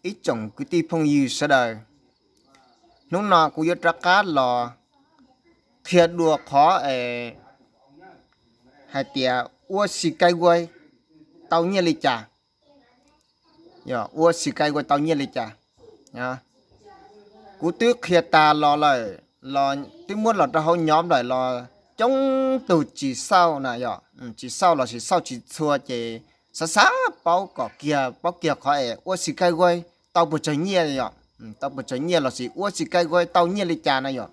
Ib tsoom kwv tij phooj ywg sawv daws, hnub no kuv yuav rov qab los qhia dua qhov es hais tias ua xis kai guai tau nyiaj li cas, ua xis kai guai tau nyiaj li cas. Kuv twb qhia tas los lawm, los twb muab los rau hauv nhóm lawm los coob tug tsis xauj na yom, tsis xauj lossis xauj tsis txhua ces xav xav paub kom kiag, paub kiag qhov es ua xis kai guai tau puas tsawg nyiaj yom, tau puas tsawg nyiaj lossis ua xis kai guai tau nyiaj li cas na yom.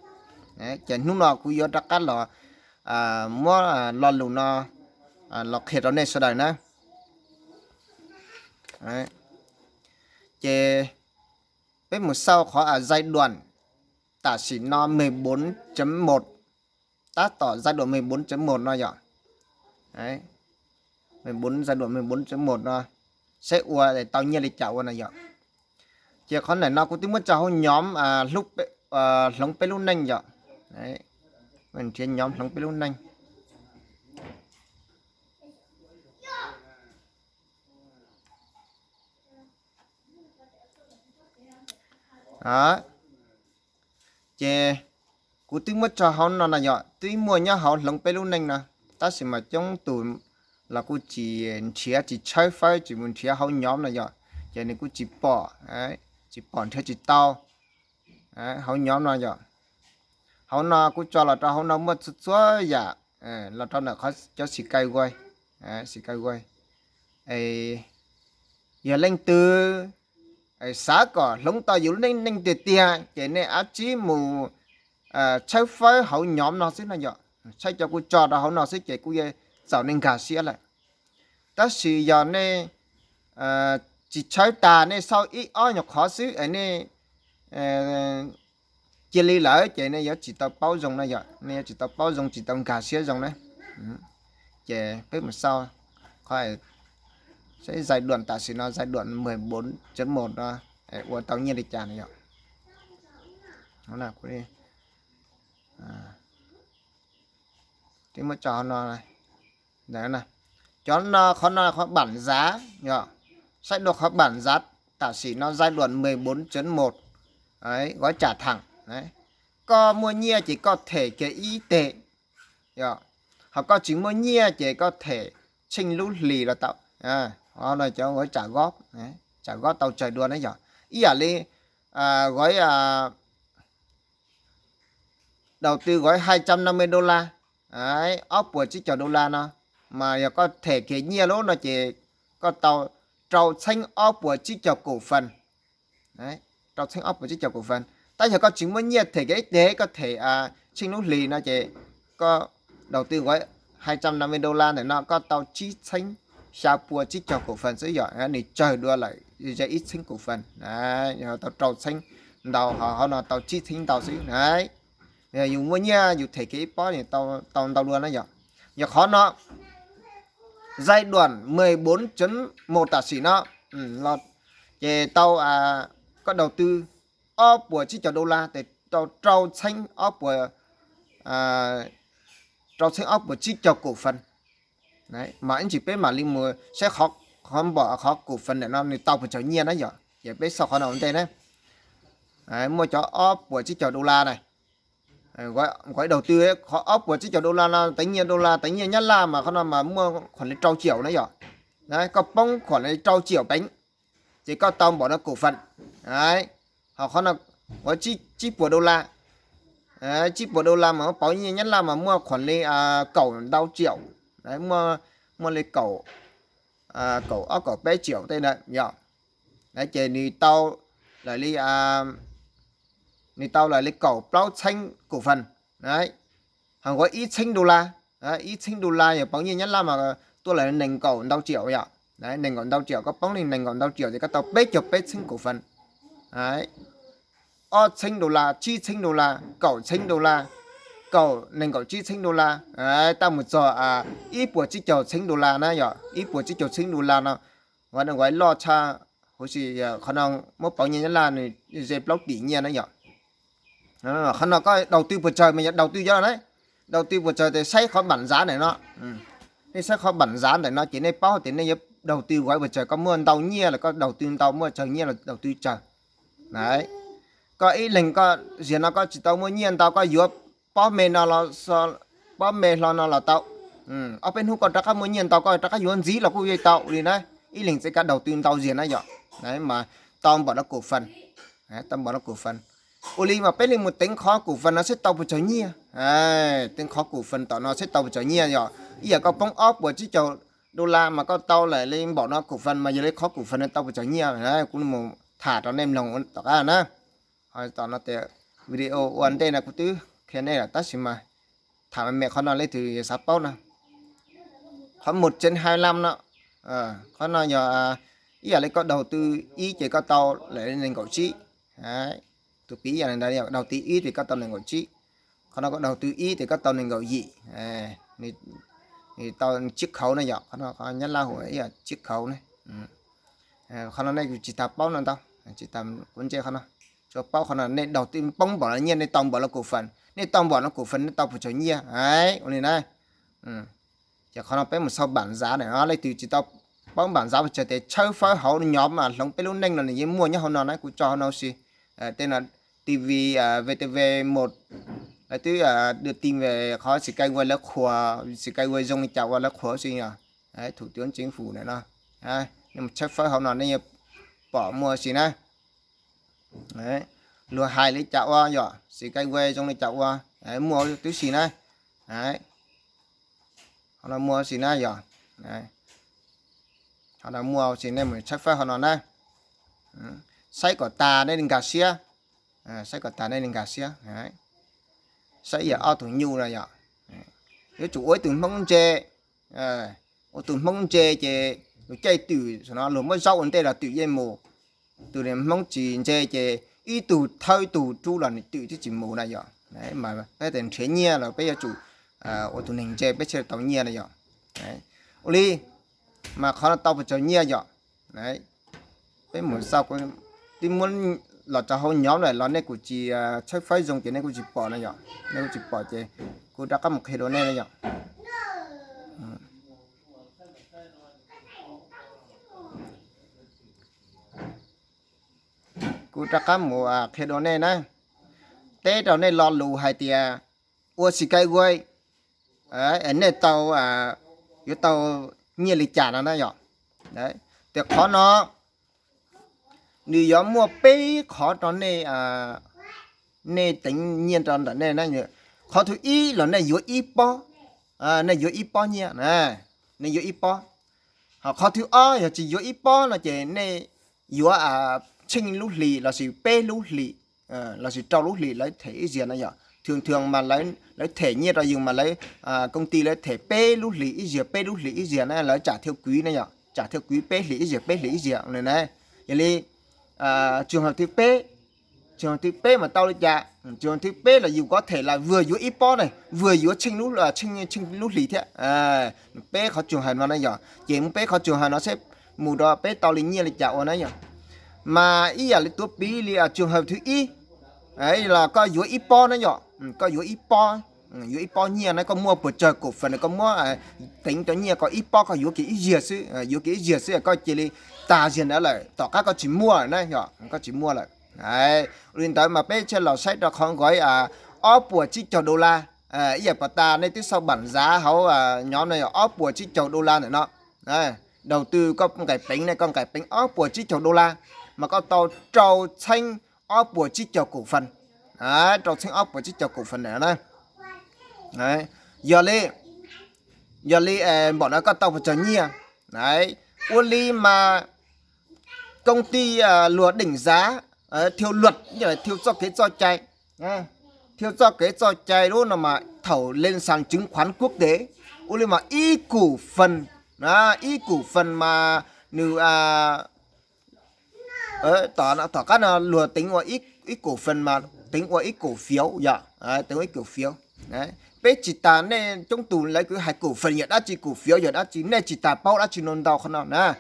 Ces hnub no kuv yuav rov qab los muab lo lus no los qhia rau nej sawv daws na. Ces peb mus xauj qhov giai đoạn tam sim no mười bốn chấm một, tab tom giai đoạn mười bốn chấm một no yom. Mười bốn, giai đoạn mười bốn chấm một no, saib ua tau nyiaj li cas ua no yom. Ces qhov ntawm no kuv twb muab tso hauv nhóm hloov peb lub neej yom. Nrhiav nhóm hloov peb lub neej. Ces kuv twb muab tso hauv no na yom, twb muaj nyob hauv hloov peb lub neej no, tab sis mas coob tus los kuj tsis nrhiav, tsis tshawb fawb, tsis mus nrhiav hauv nhóm no yom, ces nws kuj tsis pom, tsis pom nrhiav tsis tau hauv nhóm no yom. Hauv no kuv tso los rau hauv no muaj txhua txhua yam los rau ntawm qhov cov xis kai guai, xis kai guai. Yog leej twg xav kom hloov tau yus lub neej neej tiag tiag ces nej ab tsib mus tshawb fawb hauv nhóm no xwb no yom, tshawb cov kuv tso rau hauv no xwb ces kuj yuav txaus nej nkag siab lawm. Tab sis yog nej tsis tshawb tas, nej xauj ib ob nyuag qhov xwb es nej cia li lawm ces nej yuav tsis tau paub zoo na yom, nej yuav tsis tau paub zoo, tsis tau nkag siab zoo na. Ces peb mus xauj qhov giai đoạn tam sim no, giai đoạn mười bốn chấm một no ua tau nyiaj li cas no yom. Twb muab tso no, cov no, qhov no qhov bản giá yom, saib dua qhov bản giá tam sim no giai đoạn mười bốn chấm một, gói trả thẳng. Koj muaj nyiaj ces koj them kiag ib teg, ho koj tsis muaj nyiaj ces koj them tsheej lub hlis los tau. Cov gói trả góp, trả góp tau tsawg dua na yom. Ib yam li gói đầu tư gói hai trăm năm mươi đô la, ob puas tsib caug đô la no, mas yog koj them kiag nyiaj lub no ces koj tau rau txheeb ob puas tsib caug cổ phần. Rau txheeb ob puas tsib caug cổ phần. Tab yog koj tsis muaj nyiaj them kiag ib teg, koj them tsheej lub hlis no ces koj đầu tư gói hai trăm năm mươi đô la ntawm no koj tau tsib txheeb xya pua tsib caug cổ phần xwb yom, nws tsawg dua lawm ze ib txheeb cổ phần. Yog tau rau txheeb ntau, ho hauv no tau tsib txheeb ntau xwb. Yog yus muaj nyiaj yus them kiag ib pob tau ntau dua na yom. Yog qhov no giai đoạn mười bốn chấm một tam sim no, ces tau, koj đầu tư ob puas tsib caug đô la ces tau rau txheeb ob puas, rau txheeb ob puas tsib caug cổ phần. Mas ib ntsis peb mam li mus saib qhov npam qhov cổ phần ntawm no nws tau puas tsawg nyiaj na yom, ces peb xauj qhov no ua ntej na. Muaj cov ob puas tsib caug đô la na, gói đầu tư, qhov ob puas tsib caug đô la no teev nyiaj đô la, teev nyiaj Nyab Laj mas qhov no mas muaj khoảng là rau triệu na yom. Koj poob khoảng là rau triệu peev, ces koj tau npam no cổ phần. Ho qhov no gói tsib puas đô la, tsib puas đô la mas muaj pauv nyiaj Nyab Laj mas muaj khoảng là kaum ntau triệu, muaj li kaum, kaum ob kaum peb triệu tej na yom. Ces nws tau lawm li, nws tau lawm li kaum plaub txheeb cổ phần. Ho gói ib txheeb đô la, ib txheeb đô la yog pauv nyiaj Nyab Laj mas tuaj lawm nees nkaum ntau triệu yom. Nees nkaum ntau triệu, koj poob li nees nkaum ntau triệu ces koj tau peb caug peb txheeb cổ phần. Ob txheeb đô la, tsib txheeb đô la, kaum txheeb đô la, kaum, nees nkaum tsib txheeb đô la, tab mus txog ib puas tsib caug txheeb đô la na yom, ib puas tsib caug txheeb đô la no, gói loj tshaj huv si, qhov no muab pauv nyiaj Nyab Laj nws ze plaub tỷ nyiaj na yom. Qhov no koj đầu tư puas tsawg mas yog đầu tư cov no na, đầu tư puas tsawg ces saib qhov bản giá ntawm no. Nej saib qhov bản giá ntawm no ces nej paub tias nej yuav đầu tư quá pes tsawg, koj muaj ntau nyiaj los koj đầu tư ntau, muaj tsawg nyiaj los đầu tư tsawg. Koj ib leeg koj ziag no koj tsis tau muaj nyiaj ntau, koj yuav pob me no los, pob me hlo no los tau. Ob peb hnub koj rov qab muaj nyiaj ntau koj rov qab yuav ntxiv los kuj yeej tau li na. Ib leeg txawm koj đầu tư ntau ziag na yom, mas tau npaum no cổ phần, tau npaum no cổ phần. Ua li mas peb li mus teev qhov cổ phần no seb tau pes tsawg nyiaj. Teev qhov cổ phần tom no seb tau pes tsawg nyiaj yom. Ib yam koj poob ob puas tsib caug đô la mas koj tau lawm li npaum no cổ phần mas yog li qhov cổ phần no tau pes tsawg nyiaj, kuv mus tham rau nej mloog tom qab na. Tom no tias video ua ntej no kuv twb qhia nej lawm tab sis mas tham me me qhov no leej twg xav paub no. Qhov một trên hai lăm no, qhov no yog ib yam li koj đầu tư ib ces koj tau lawm li nees nkaum tsib. Tus piv ib yam li ntawd, đầu tư ib ces koj tau nees nkaum tsib. Qhov no koj đầu tư ib ces koj tau nees nkaum yim, nws tau chiếc khấu na yom, qhov no qhov Nyab Laj hu ib yam chiếc khấu na. Qhov no nej tsis tas paub no ntau, tsis tas kuv ntse qhov no, tsuas paub qhov no nej đầu tư poob npaum no nyiaj nej tau npaum no cổ phần, nej tau npaum no cổ phần nej tau pes tsawg nyiaj, ua li na. Ces qhov no peb mus sau bản giá na, leej twg tsis tau paub bản giá pes tsawg ces tshawb fawb hauv no, nyob mas hloov peb lub neej no nws yeej muaj nyob hauv no na, kuv tso hauv no si. Tej no ti vi, V T V một, lawv twb đưa tin về qhov Skyway lawv qhuas, Skyway zoo li cas ua lawv qhuas si yom. Thủ tướng chính phủ na no, nej mus tshawb fawb hauv no nej pom muaj si na. Luag hais li cas ua yom, Skyway zoo li cas ua, muaj twb si na. Qhov no muaj si na yom. Qhov no muaj si, nej mus tshawb fawb hauv no na. Saib kom tas nej li nkag siab, saib kom tas nej li nkag siab. Saib ib yam ob tug nyuj no yom, yuav tsum ua ib tug hmoob ntse. Ua tus hmoob ntse ces luag caij twm no luag muab zaub ua ntej los twm yeej mus. Tus hmoob tsis ntse ces ib tug thawb ib tug rub los nws twm twb tsis mus na yom. Mas peb tias nrhiav nyiaj los peb yuav tsum ua tus neeg ntse peb thiaj tau nyiaj na yom. Ua li mas qhov no tau pes tsawg nyiaj yom. Peb mus xauj, twb muab los rau hauv nhóm lawm los nej kuj tsis tshawb fawb zoo ces nej kuj tsis pom na yom. Nej kuj tsis pom ces kuv rov qab mus qhia dua nej na yom. Kuv rov qab mus qhia dua nej na. Teb rau nej lo lus hais tias ua Skyway nej tau, yuav tau nyiaj li cas no na yom. Tias qhov no nws yuav muaj peb qhov rau nej, nej teev nyiaj rau ntawm nej na. Qhov thib ib los nej yuav ib pob, nej yuav ib pob nyiaj, nej yuav ib pob. Ho qhov thib ob yog tsis yuav ib pob no ces nej yuav tsheej lub hlis lossis peb lub hlis lossis rau lub hlis lawv them ib zaug na yom. Thường thường mas lawv them nyiaj rau yus mas lawv, công ty lawv them peb lub hlis ib zaug peb lub hlis ib zaug na, lawv trả theo quý na yom, trả theo quý peb hlis ib zaug peb hlis ib zaug na. Yog li trường hợp thứ peb, trường hợp thứ peb mas tau li cas? Trường hợp thứ peb là yus có thể là vừa yuav ib pob ne, vừa yuav tsheej lub hlis thiab. Peb qhov trường hợp no na yom, ces muab peb qhov trường hợp no seb mus rau peb tau li nyiaj li cas ua na yom. Mas ib yam li tuav piv li trường hợp thứ ib, los koj yuav ib pob na yom, koj yuav ib pob, yuav ib pob nyiaj na, koj muaj pes tsawg cổ phần koj muab teev cov nyiaj koj ib pob koj yuav kiag ib zaug xwb, yuav kiag ib zaug xwb koj cia li tas zaug ntawd lawm, tom qab koj tsis muaj na yom, koj tsis muaj lawm. Ua li ntawd mas peb thiaj los saib rau qhov nqi ob puas tsib caug đô la. Ib yam pas tas nej twb xauj bản giá hauv nhóm no yog ob puas tsib caug đô la ntawm no. Đầu tư koj nqis peev ne, koj nqis peev ob puas tsib caug đô la mas koj tau rau txheeb ob puas tsib caug cổ phần, rau txheeb ob puas tsib caug cổ phần ntawm no. Yog li, yog li npaum no koj tau pes tsawg nyiaj? Ua li mas công ty luật định giá, theo luật, theo txoj kev txoj cai, theo txoj kev txoj cai lub no mas thaum lên sàn chứng khoán quốc tế, ua li mas ib cổ phần, ib cổ phần mas nws tom qab no luag teev ua ib cổ phần mas teev ua ib cổ phiếu yom, teev ua ib cổ phiếu. Peb tsis tas, nej coob tus lawv kuj hais cổ phần yog dab tsi, cổ phiếu yog dab tsi, nej tsis tas paub dab tsi no ntau qhov no na.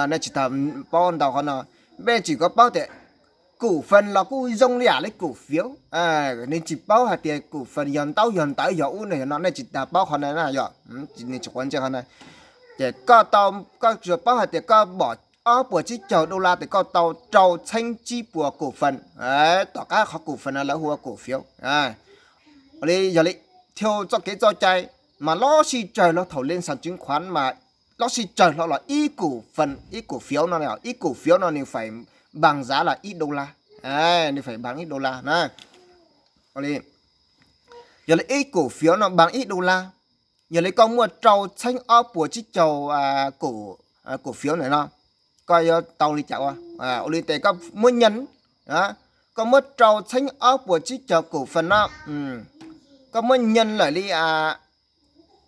Nej tsis tas paub ntau qhov no, peb tsis kov paub tias cổ phần los kuj zoo li yam li cổ phiếu, nws tsis paub hais tias cổ phần yog ntaub yog ntawv yog ub no yog no, nej tsis tas paub qhov no na yom. Nws tsis quav ntsej qhov no. Ces koj tau, koj tsuas paub hais tias koj npom ob puas tsib caug dollar ces koj tau rau txheeb tsib puas cổ phần. Tom qab qhov cổ phần no lawv hu ua cổ phiếu. Ua li yog li, theo txoj kev txoj cai mas lub sij hawm hlo thaum lên sàn chứng khoán mas lub sij hawm hlo los ib cổ phần, ib cổ phiếu no, ib cổ phiếu no nws phải bằng giá là ib đô la. Nws phải bằng ib đô la na. Yog li ib cổ phiếu no bằng ib đô la. Yog li koj muaj rau txheeb ob puas tsib caug cổ phiếu ntawm no, koj yuav tau li cas ua? Ua li ces koj muab nyees, koj muab rau txheeb ob puas tsib caug cổ phần no, koj muab nyees lawm li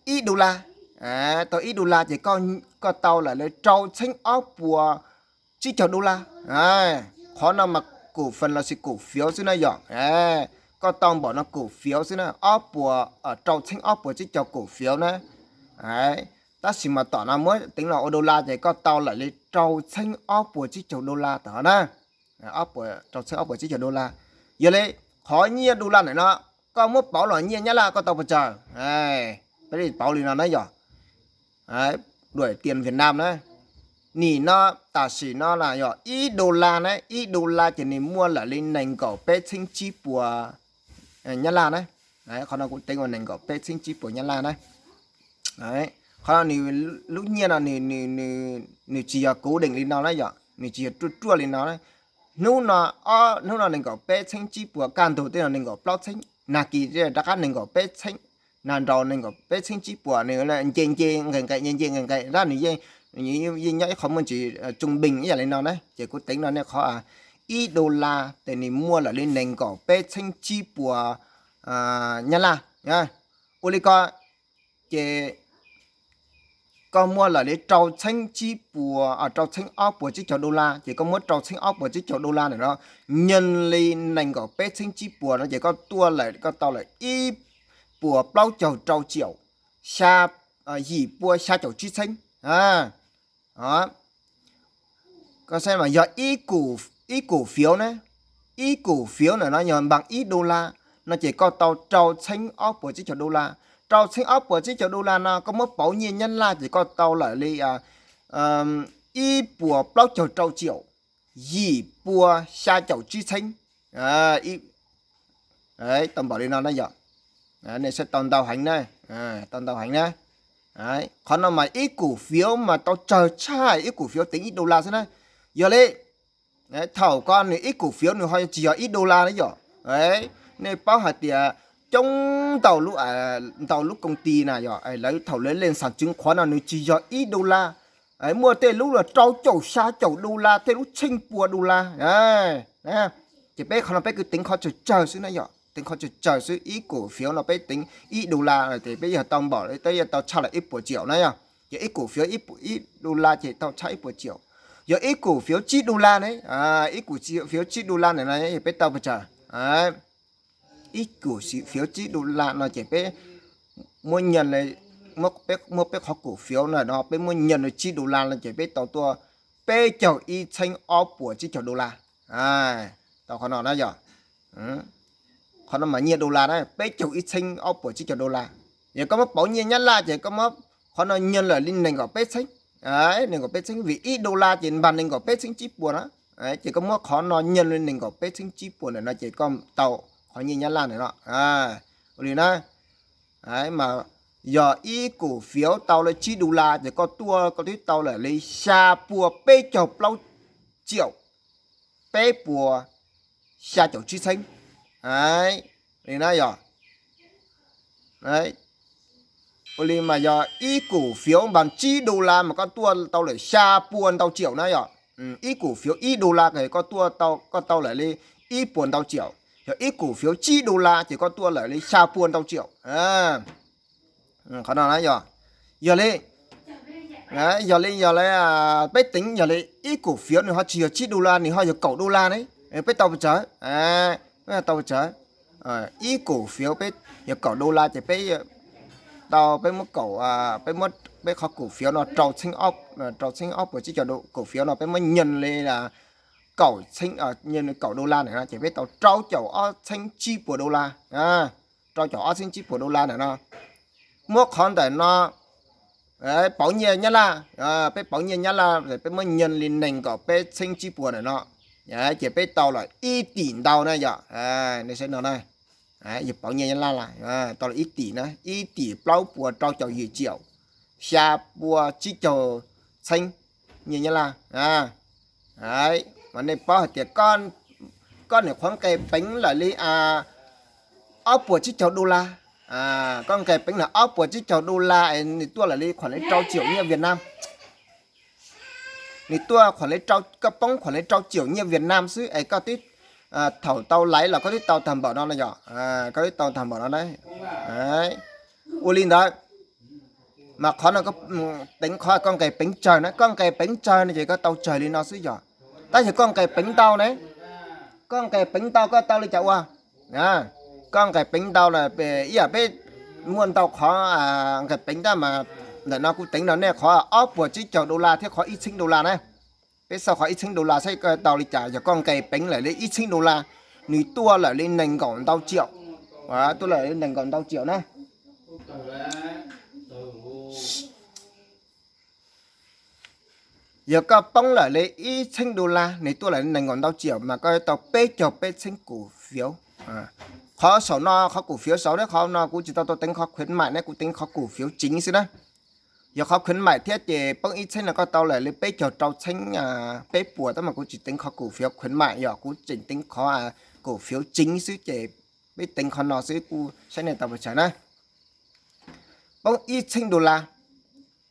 ib đô la, tau ib đô la ces koj tau lawm li rau txheeb ob puas tsib caug đô la. Qhov no mas cổ phần lossis cổ phiếu xwb na yom. Koj tau npom no cổ phiếu xwb na, ob puas, rau txheeb ob puas tsib caug cổ phiếu na. Tab sis mas tom no muab teev los ua đô la ces koj tau lawm li rau txheeb ob puas tsib caug đô la tom na. Rau txheeb ob puas tsib caug đô la. Yog li qhov nyiaj đô la ntawm no koj muab pauv los nyiaj Nyab Laj koj tau pes tsawg? Peb li pauv li no na yom. Đuaj tias Việt Nam na, nim no tam sim no na yog ib đô la na, ib đô la ces nws muaj lawm li nees nkaum peb txheeb tsib puas Nyab Laj na. Qhov no kuv teev ua nees nkaum peb txheeb tsib puas Nyab Laj na. Qhov no nws, lub nyiaj no nws tsis yog cố định li no na yom, nws tsis yog ruaj ruaj li no. Hnub no, hnub no nees nkaum peb txheeb tsib puas, kaj ntug tej no nees nkaum plaub txheeb, nag kis rov qab nees nkaum peb txheeb, nag nraud nees nkaum peb txheeb tsib puas, nws nce nce nqes nqes nce nce nqes nqes tab nws yeej nyob ib qho muaj ntsis trung bình ib yam li no na. Ces kuv teev no nej qhov ib đô la ces nws muaj lawm li nees nkaum peb txheeb tsib puas Nyab Laj. Ua li ko ces koj muaj lawm li rau txheeb tsib puas, rau txheeb ob puas tsib caug đô la, ces koj muab rau txheeb ob puas tsib caug đô la ntawm no nyees li nees nkaum peb txheeb tsib puas no ces koj tuaj lawm, koj tau lawm ib puas plaub caug rau triệu, xya, yim pua xya caum tsib txheeb. Koj saib mas yog ib cổ phiếu na, ib cổ phiếu ntawm no yog bằng ib đô la no ces koj tau rau txheeb ob puas tsib caug đô la. Rau txheeb ob puas tsib caug đô la no koj muab pauv nyiaj Nyab Laj ces koj tau lawm li ib puas plaub caug rau triệu, yim pua xya caum tsib txheeb. Tau npaum li no na yom. Nej saib tau ntau heev na, tau ntau heev na. Qhov no mas ib cổ phiếu mas tau tsawg tshaj ib cổ phiếu teev ib đô la xwb na. Yog li thaum ko nws ib cổ phiếu nws ho tsis yog ib đô la na yom. Nej paub hais tias coob ntau lub, ntau lub công ty na yom, lawv thaum lawv lên sàn chứng khoán no nws tsis yog ib đô la, muaj tej lub los rau caum xya caum đô la, tej lub tsheej pua đô la. Ces peb qhov no peb kuj teev qhov tsawg tsawg xwb na yom, teev qhov tsawg tsawg xwb, ib cổ phiếu no peb teev ib đô la ces peb yog tau npaum, peb yog tau tshaj lawm ib puas triệu na yom. Yog ib cổ phiếu ib đô la ces tau tshaj ib puas triệu. Yog ib cổ phiếu tsib đô la ne, ib cổ phiếu tsib đô la ntawm no yog peb tau pes tsawg? Ib cổ phiếu tsib đô la no ces peb muab nyees, muab peb qhov cổ phiếu no no peb muab nyees li tsib đô la no ces peb tau tuaj peb caug ib txheeb ob puas tsib caug đô la. Tau qhov no na yom. Qhov no mas nyiaj đô la na, peb caug ib txheeb ob puas tsib caug đô la. Yog koj muab pauv nyiaj Nyab Laj ces koj muab qhov no nyees lawm li nees nkaum peb txheeb, nees nkaum peb txheeb vim ib đô la ces npag nees nkaum peb txheeb tsib puas na. Ces koj muab qhov no nyees li nees nkaum peb txheeb tsib puas ntawm no ces koj tau qhov nyiaj Nyab Laj ntawm no. Ua li na, mas yog ib cổ phiếu tau li tsib đô la ces koj tuaj koj twb tau lawm li xya pua peb caug plaub triệu peb puas xya caum tsib txheeb. Li na yog, ua li mas yog ib cổ phiếu npas tsib đô la mas koj tuaj tau lawm xya pua ntau triệu na yom. Ib cổ phiếu ib đô la koj tuaj, koj tau lawm li ib puas ntau triệu. Yog ib cổ phiếu tsib đô la ces koj tuaj lawm li xya pua ntau triệu. Qhov no na yog, yog li, yog li, yog li, peb teev yog li ib cổ phiếu nws ho tsis yog tsib đô la, nws ho yog kaum đô la ne, peb tau pes tsawg? Peb tau pes tsawg? Ib cổ phiếu peb yog kaum đô la ces peb tau, peb muab kaum, peb muab peb qhov cổ phiếu no rau txheeb, rau txheeb ob puas tsib caug, cổ phiếu no peb muab nyees li kaum txheeb, nyees kaum đô la ntawm no ces peb tau rau caum ob txheeb tsib puas đô la. Rau caum ob txheeb tsib puas đô la ntawm no, muab qhov ntawm no pauv nyiaj Nyab Laj, peb pauv nyiaj Nyab Laj peb muab nyiaj li nees nkaum peb txheeb tsib puas ntawm no, ces peb tau lawm ib tim ntau na yom. Nej saib no na, yog pauv nyiaj Nyab Laj tau lawm ib tim na, ib tim plaub puas rau caum yim tsiaum xya pua tsib caug txheeb nyiaj Nyab Laj. Mas nej paub hais tias koj niam qhuav nqes peev lawm li ob puas tsib caug dollar, koj nqes peev lawm ob puas tsib caug dollar es nws tuaj lawm li khuam li rau tsiaum nyiaj Vietnam. Nws tuaj khuam li, koj poob khuam li rau tsiaum nyiaj Vietnam xwb es koj twb, thaum tau laiv los koj twb tau tag npaum no no yom, koj twb tau tag npaum no na. Ua li ntawd, mas qhov no teev qhov koj nqes peev tsawg na, koj nqes peev tsawg no ces koj tau tsawg li no xwb yom. Tab sis koj nqes peev ntau ne, koj nqes peev ntau koj tau li cas ua? Koj nqes peev ntau lawm, ib yam peb muaj ntau qhov nqes peev tab mas ntawm no kuv teev rau nej qhov ob puas tsib caug dollar thiab qhov ib txheeb dollar na. Peb xauj qhov ib txheeb dollar saib koj tau li cas, yog koj nqes peev lawm li ib txheeb dollar, nws tuaj lawm li nees nkaum ntau tsiaum, tuaj lawm li nees nkaum ntau tsiaum na. Yog koj poob lawm li ib txheeb dollar, nws tuaj lawm li nees nkaum ntau tsiaum mas koj tau peb caug peb txheeb củ phiếu. Qhov saum no qhov củ phiếu saud thiab qhov no kuv tsis tau tau teev qhov khuyến mại ne, kuv teev qhov củ phiếu chính xwb na. Yog qhov khuyến mại thiab ces poob ib txheeb no koj tau lawm li peb caug rau txheeb peb puas tab mas kuv tsis teev qhov củ phiếu khuyến mại yom, kuv tseem teev qhov củ phiếu chính xwb ces peb teev qhov no xwb kuj saib nej tau pes tsawg na. Poob ib txheeb dollar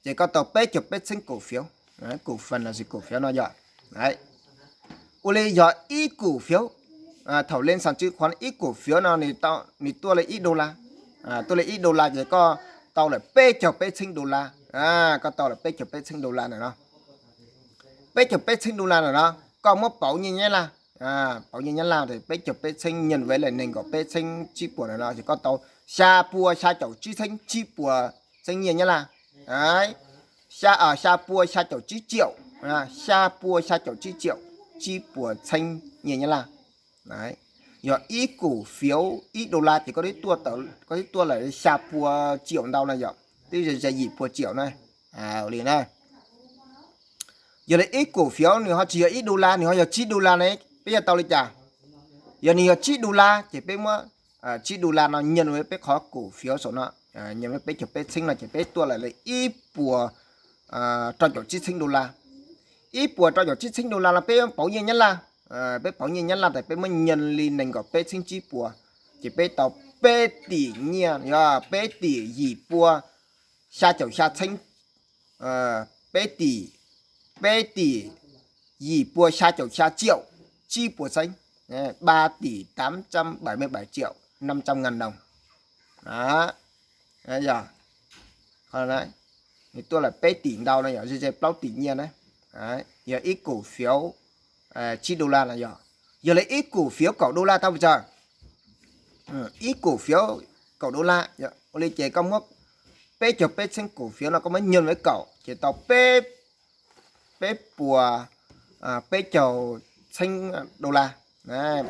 ces koj tau peb caug peb txheeb củ phiếu, củ phần là gì, củ phiếu no yom. Ua li yog ib củ phiếu, thaum lên sàn chứng khoán ib củ phiếu no nws tuaj li ib dollar, tuaj li ib dollar ces koj tau lawm peb caug peb txheeb dollar, koj tau lawm peb caug peb txheeb dollar ntawm no. Peb caug peb txheeb dollar ntawm no koj muab pauv nyiaj Nyab Laj, pauv nyiaj Nyab Laj peb caug peb txheeb nhân với lại nees nkaum peb txheeb tsib puas ntawm no ces koj tau xya pua xya caum tsib txheeb tsib puas txheeb nyiaj Nyab Laj. Xya pua xya caum tsib triệu, xya pua xya caum tsib triệu, tsib puas txheeb nyiaj Nyab Laj. Yog ib củ phiếu ib dollar ces koj twb tuaj lawm xya pua triệu ntau na yom, twb ze ze yim pua triệu na. Ua li na, yog li ib củ phiếu nws ho tsis yog ib dollar, nws ho yog tsib dollar ne, peb yuav tau li cas? Yog nws yog tsib dollar ces peb muab tsib dollar no nhân với peb qhov củ phiếu saum no, nhân với peb caug peb txheeb no ces peb tuaj lawm li ib puas rau caum tsib txheeb dollar. Ib puas rau caum tsib txheeb dollar no peb pauv nyiaj Nyab Laj, peb pauv nyiaj Nyab Laj tas peb muab nhân li nees nkaum peb txheeb tsib puas, ces peb tau peb tim nyiaj, yog peb tim yim pua xya caum xya txheeb, peb tim, peb tim yim pua xya caum xya triệu, tsib puas txheeb, ba tỷ tám trăm bảy mươi bảy triệu năm trăm ngàn đồng. Yog, nws tuaj lawm peb tim ntau no yog ze ze plaub tim nyiaj na. Yog ib củ phiếu tsib dollar no yog, yog li ib củ phiếu kaum dollar tau pes tsawg? Ib củ phiếu kaum dollar, ua li ces koj muab peb caug peb txheeb củ phiếu no koj muab nhân với kaum ces tau peb, peb puas peb caug txheeb dollar,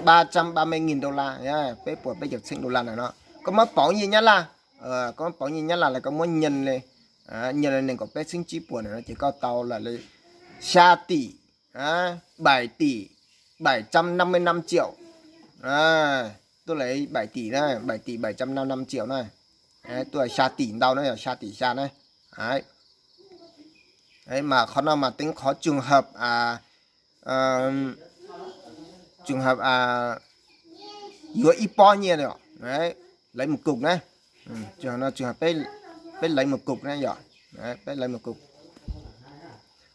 ba trăm ba mươi nghìn đô la, peb puas peb caug txheeb dollar ntawm no. Koj muab pauv nyiaj Nyab Laj, koj muab pauv nyiaj Nyab Laj los koj muab nhân li, nhân li nees nkaum peb txheeb tsib puas ntawm no ces koj tau lawm li xya tỷ, bảy tỷ bảy trăm năm mươi lăm triệu, tuaj lawm bảy tỷ na, bảy tỷ bảy trăm năm mươi lăm triệu na, tuaj xya tỷ ntau na, yog xya tỷ xya na. Mas qhov no mas teev qhov trường hợp, trường hợp yuav ib pob nyiaj, lấy một cục na, trường hợp peb lấy một cục na yom, peb lấy một cục.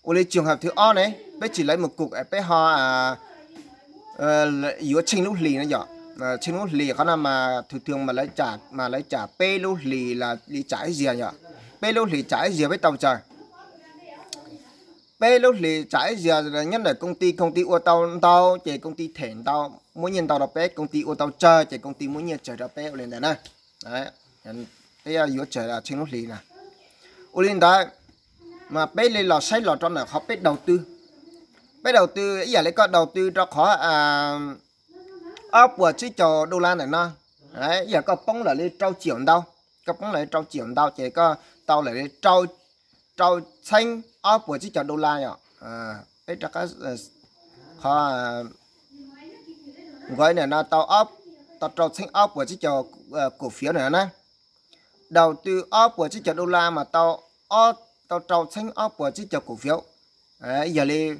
Ua li trường hợp thứ ob ne, peb tsis lấy một cục, peb ho yuav tsheej lub hlis no yom. Tsheej lub hlis qhov no mas thường thường mas lawv tsam peb lub hlis li tsam ib zaug yom. Peb lub hlis tsam ib zaug peb tau tsawg? Peb lub hlis tsam ib zaug nyob ntawm công ty, công ty ua tau ntau ces công ty them ntau, muab nyiaj ntau rau peb, công ty ua tau tsawg ces công ty muab nyiaj tsawg rau peb ua li ntawd na. Peb yuav tsawg tsheej lub hlis na. Ua li ntawd mas peb li los saib los rau ntawm qhov peb đầu tư. Peb đầu tư ib yam li koj đầu tư rau qhov ob puas tsib caug đô la ntawm no, ib yam koj poob lawm li rau triệu ntau, koj poob lawm li rau triệu ntau ces koj tau lawm li rau rau txheeb ob puas tsib caug dollar yom. Peb rov qab, qhov nqav nim no tau, tau rau txheeb ob puas tsib caug củ phiếu na. Đầu tư ob puas tsib caug dollar mas tau, tau rau txheeb ob puas tsib caug củ phiếu. Yog li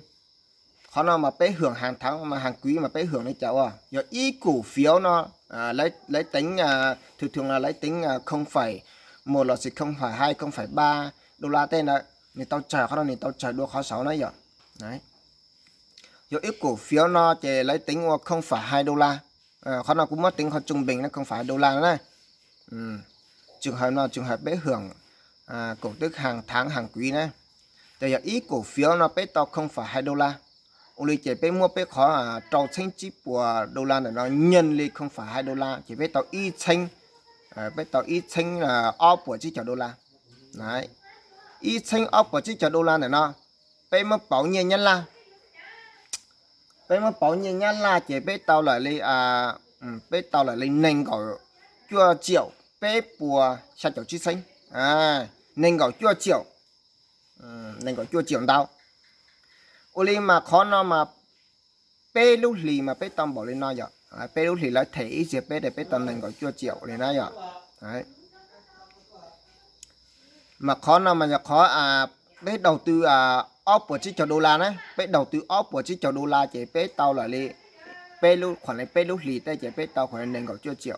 qhov no mas peb hưởng hàng tháng, hàng quý mas peb hưởng li cas ua, yog ib củ phiếu no, lawv teev, thường thường là lawv teev không phẩy một lossis không phẩy hai, không phẩy ba dollar tej na, nws tau tsawg, qhov no nws tau tsawg dua qhov saud na yom. Yog ib củ phiếu no ces lawv teev ua không phẩy hai dollar. Qhov no kuv muab teev qhov trung bình no không phẩy hai dollar na. Trường hợp no trường hợp peb hưởng, cổ tức hàng tháng hàng quý na. Ces yog ib củ phiếu no peb tau không phẩy hai dollar. Ua li ces peb muab peb qhov rau txheeb tsib puas dollar ntawm no nhân li không phẩy hai dollar ces peb tau ib txheeb, peb tau ib txheeb ob puas tsib caug dollar. Ib txheeb ob puas tsib caug dollar ntawm no, peb muab pauv nyiaj Nyab Laj, peb muab pauv nyiaj Nyab Laj ces peb tau lawm li, peb tau lawm li nees nkaum cuaj triệu peb puas xya caum tsib txheeb. Nees nkaum cuaj triệu, nees nkaum cuaj triệu ntau. Ua li mas qhov no mas peb lub hlis mas peb tau npaum li no yom. Peb lub hlis lawv them ib zaug peb, peb tau nees nkaum cuaj triệu li na yom. Mas qhov no mas yog qhov peb đầu tư ob puas tsib caug dollar na, peb đầu tư ob puas tsib caug dollar ces peb tau lawm li peb lub, khoảng li peb lub hlis tej ces peb tau khoảng li nees nkaum cuaj triệu.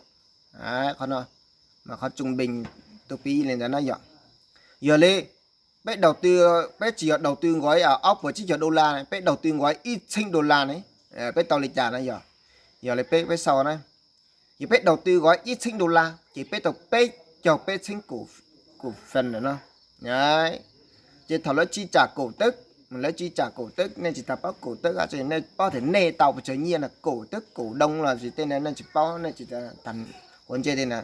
Qhov no mas qhov trung bình tôi ví li ntawd na yom. Yog li peb đầu tư, peb tsis yog đầu tư nkaus ob puas tsib caug dollar, peb đầu tư nkaus ib txheeb dollar ne, peb tau li cas na yom. Yog li peb, peb sau na, yog peb đầu tư nkaus ib txheeb dollar ces peb tau peb caug peb txheeb củ phần no. Ces thaum lawv chi trả cổ tức, lawv chi trả cổ tức, nej tsis tas paub cổ tức, nej paub tias nej tau pes tsawg nyiaj no, cổ tức, cổ đông los sis tej no nej tsis paub, nej tsis tas quav ntsej tej na.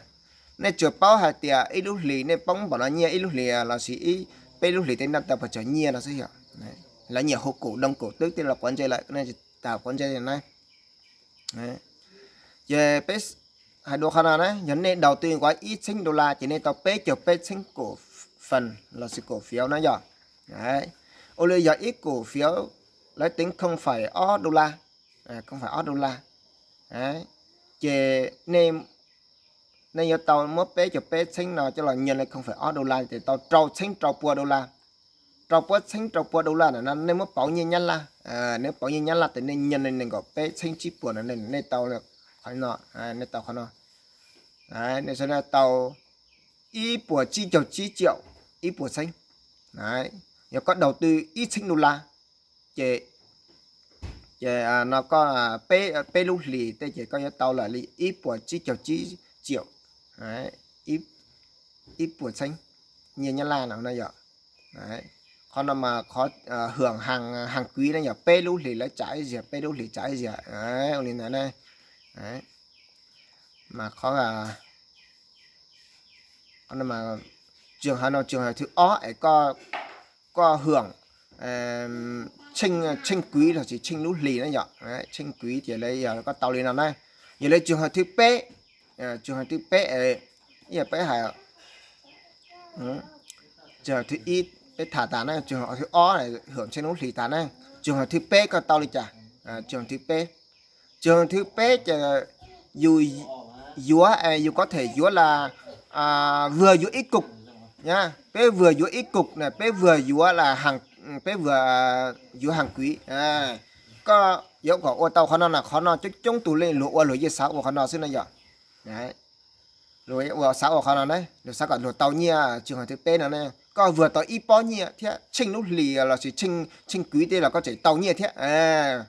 Nej tsuas paub hais tias ib lub hlis nej poob npaum no nyiaj, ib lub hlis lossis peb lub hlis tej nej tau pes tsawg nyiaj no xwb yom. Lawv nyiam hu cổ đông cổ tức tej los quav ntsej lawm, nej tsis tas quav ntsej na. Ces peb hais dua qhov no na, yog nej đầu tư nkaus ib txheeb dollar ces nej tau peb caug peb txheeb cổ phần lossis cổ phiếu na yom. Ua li yog ib củ phiếu lawv teev không phẩy ob dollar, không phẩy ob dollar, ces nej, nej yuav tau muab peb caug peb txheeb no coj los nhân li không phẩy ob dollar ces tau rau txheeb rau pua dollar. Rau pua txheeb rau pua dollar ntawm no nej muab pauv nyiaj Nyab Laj, nej pauv nyiaj Nyab Laj ces nej nhân li nees nkaum peb txheeb tsib puas no, nej tau qhov no, nej tau qhov no, nej tau ib puas tsib caug tsib triệu ib puas txheeb. Yog koj đầu tư ib txheeb dollar ces, ces no koj peb, peb lub hlis tej ces koj yuav tau lawm li ib puas tsib caug tsib triệu, ib puas txheeb nyiaj Nyab Laj no na yom. Qhov no mas qhov hưởng hàng, hàng quý na yom, peb lub hlis lawv tsam ib zaug, peb lub hlis tsam ib zaug, ua li ntawd na. Mas qhov, qhov no mas trường hợp no trường hợp thứ ob es koj, koj hưởng tsheej, tsheej quý lossis tsheej lub hlis na yom. Tsheej quý ces lawv, yog koj tau li no na. Yog li trường hợp thứ peb, trường hợp thứ peb, ib yam peb hais, trường hợp thứ ib peb tham tas na, trường hợp thứ ob hưởng tsheej lub hlis tas na, trường hợp thứ peb koj tau li cas? Trường hợp thứ peb, trường hợp thứ peb ces yus yuav, yus có thể yuav là vừa yuav ib cục, peb vừa yuav ib cục na, peb vừa yuav là hàng, peb vừa yuav hàng quý. Koj yuav kom ua tau qhov no na, qhov no coob coob tus leej luag ua luag yeej xav ua qhov no xwb na yom. Luag ua xav ua qhov no na, luag xav kom luag tau nyiaj trường hợp thứ peb no na, koj vừa tau ib pob nyiaj thiab tsheej lub hlis lossis tsheej, tsheej quý tej los koj tseem tau nyiaj thiab.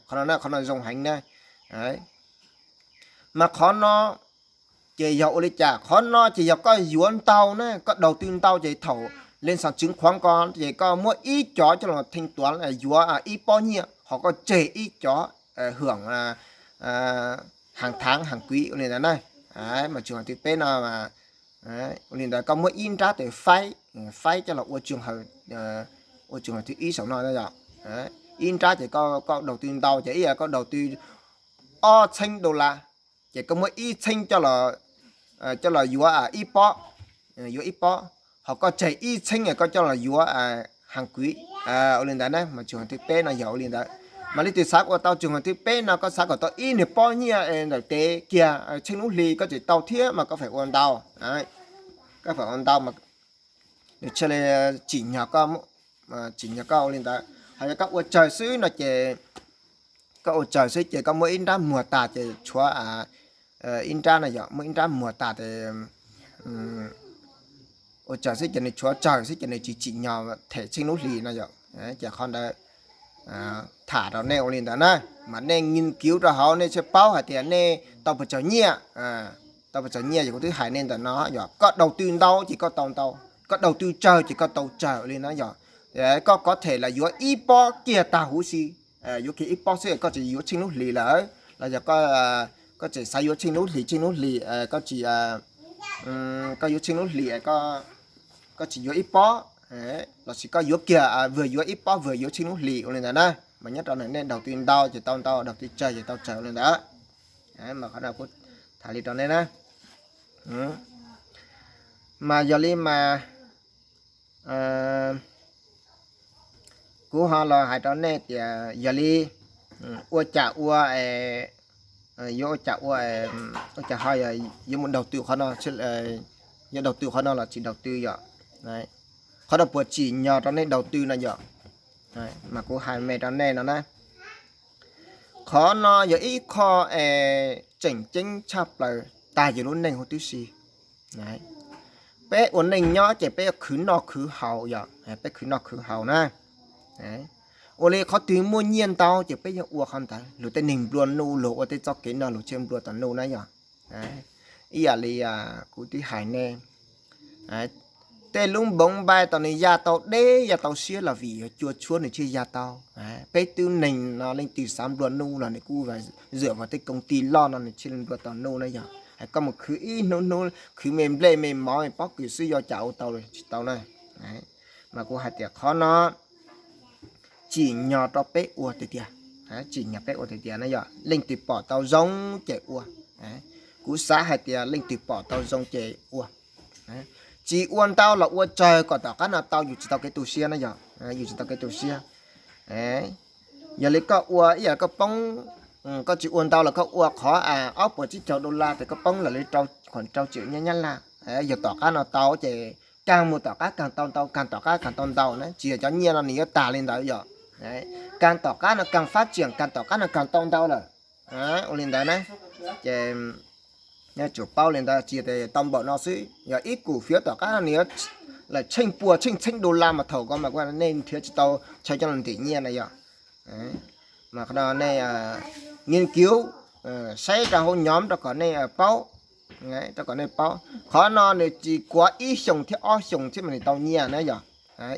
Qhov no na, qhov no zoo heev na. Mas qhov no ces yog ua li cas? Qhov no ces yog koj yuav ntau na, koj đầu tư ntau ces thaum lên sàn chứng khoán ko ces koj muab ib cov coj los thanh toán yuav ib pob nyiaj, ho koj tseg ib cov hưởng hàng tháng hàng quý ua li ntawd na. Mas trường hợp thứ peb no, ua li ntawd koj muab ib nrab tes faib, faib coj los ua trường hợp, ua trường hợp thứ ib saum no yom. Ib nrab ces koj, koj đầu tư ntau ces ib yam koj đầu tư ob txheeb dollar, ces koj muab ib txheeb coj los, coj los yuav ib pob, yuav ib pob, ho koj tseg ib txheeb koj coj los yuav hàng quý, ua li ntawd na, mas trường hợp thứ peb no yog ua li ntawd. Mas leej twg xav ua tau trường hợp thứ peb no, koj xav kom tau ib niag pob nyiaj ntawm tes kiag tsheej lub hli koj tseem tau thiab mas koj feem ua ntau, koj feem ua ntau mas nws thiaj li tsim nyog koj, tsim nyog koj ua li ntawd. Ho yog koj ua tsawg xwb no ces, koj ua tsawg xwb ces koj muab ib nrab muag tas ces tshuav ib nrab no yog muab ib nrab muag tas ces ua tsawg xwb ces nws tshuav tsawg xwb ces nws tsis tsim nyog them tsheej lub hli no yom. Ces qhov ntawd tham rau nej ua li ntawd na, mas nej nghiên cứu rau hauv nej thiaj paub hais tias nej tau puas tsawg nyiaj, tau puas tsawg nyiaj. Yog kuv twb hais nej ntawm no yog koj đầu tư ntau ces koj tau ntau, koj đầu tư tsawg ces koj tau tsawg ua li na yom. Koj có thể là yuav ib pob kiag tag huv si, yuav kiag ib pob xwb koj tsis yuav tsheej lub hlis lawm, los yog koj tseem xav yuav tsheej lub hlis tsheej lub hlis, koj tsis, koj yuav tsheej lub hlis, koj tsis yuav ib pob, lossis koj yuav kiag, vwg yuav ib pob vwg yuav tsheej lub hlis ua li ntawd na. Mas nyob rau nej đầu tư ntau ces tau ntau, đầu tư tsawg ces tau tsawg ua li ntawd. Mas qhov no kuv tham li rau nej na. Mas yog li mas kuv ho los hais rau nej tias yog li ua cas ua, yuav ua cas ua, ua cas ho yuav mus đầu tư qhov no, yuav đầu tư qhov no los tsis đầu tư yom. Qhov no puas tsim nyog rau nej đầu tư no yom. Mas kuv hais me rau nej no na, qhov no yog ib qho es tseem ceeb tshaj plaws tag yus lub neej huv tib si. Peb ua neej nyob ces peb yuav khwv noj khwv haus yom, peb khwv noj khwv haus na. Ua li qhov twg muaj nyiaj ntau ces peb yuav ua qhov ntawd, luag tej neeg nplua nuj luag ua tej txoj kev no luag thiaj nplua tau nuj na yom. Ib yam li kuv twb hais nej, tej lub npoov npai tau nws ya tau deb ya tau siab los vim yog cua tshuab nws thiaj ya tau. Peb tib neeg no leej twg xav nplua nuj los nws kuj dựa vào tej công ty loj no nws thiaj li nplua tau nuj na yom. Koj mus khwv ib hnub hnub khwv me nplej me mov me pob kws xwb yuav cas ua tau, tsis tau na. Mas kuv hais tias qhov no tsim nyog rau peb ua tiag tiag, tsim nyog peb ua tiag tiag na yom. Leej twg pom tau zoo ces ua. Kuv xav hais tias leej twg pom tau zoo ces ua. Tsis ua ntau los ua tsawg kom tom qab no tau yus tsis tau kev tu siab na yom, yus tsis tau kev tu siab. Yog li koj ua ib yam koj poob, koj tsis ua ntau los koj ua qhov ob puas tsib caug dollar ces koj poob los li rau, khuam rau triệu nyiaj Nyab Laj. Yog tom qab no tau ces kag mus tom qab kag tau ntau, kag tom qab kag tau ntau na, tsis yog cov nyiaj no nws yuav tag li ntawd yom. Kag tom qab no kag phát triển, kag tom qab no kag tau ntau lawm. Ua li ntawd na, ces nej tsum paub li ntawd, tsis yog tau npaum no xwb, yog ib củ phiếu tom qab no nws yuav lawm tsheej pua tsheej txheeb dollar mas thaum ko mas nej nrhiav tsis tau chaw coj los ntim nyiaj na yom. Mas qhov no nej nghiên cứu, saib rau hauv nhóm rau kom nej paub, rau kom nej paub. Qhov no nws tsis kuav ib xyoos thiab ob xyoos thiab mas nws tau nyiaj na yom.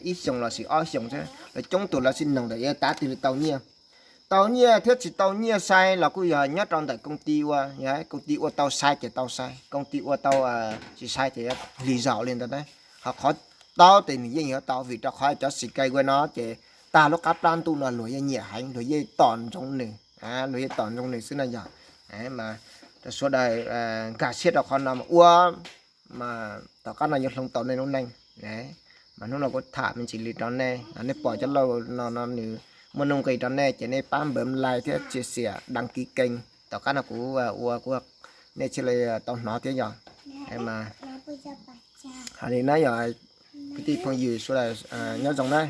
Ib xyoos lossis ob xyoos thiab, lawv coob tus lawv xij noog ntawm yuav tav twg li tau nyiaj. Tau nyiaj thiab tsis tau nyiaj sai los kuj yog nyob rau ntawm công ty ua, yog công ty ua tau sai ces tau sai, công ty ua tau tsis sai ces hli zaum li ntawd na. Ho qhov tau ces nws yeej yuav tau, vim rau qhov cov xim kais ua no ces tag lub qab plab ntuj no luag yeej nyiam heev, luag yeej tom ntsoov nws, luag yeej tom ntsoov nws xwb na yog. Mas rau sawv daws nkag siab rau qhov no mas ua, mas tom qab no yuav hloov tau nej lub neej. Mas hnub no kuv tham me ntsis li rau nej, nej pom cov lauj no no nws muaj nuj nqis rau nej ces nej pab npawm like thiab chia sẻ, đăng ký kênh, tom qab no kuv ua kuv, nej thiaj li tau hnov thiab yog. Mas hais li na yog, kwv tij phooj ywg sawv daws nyob zoo na.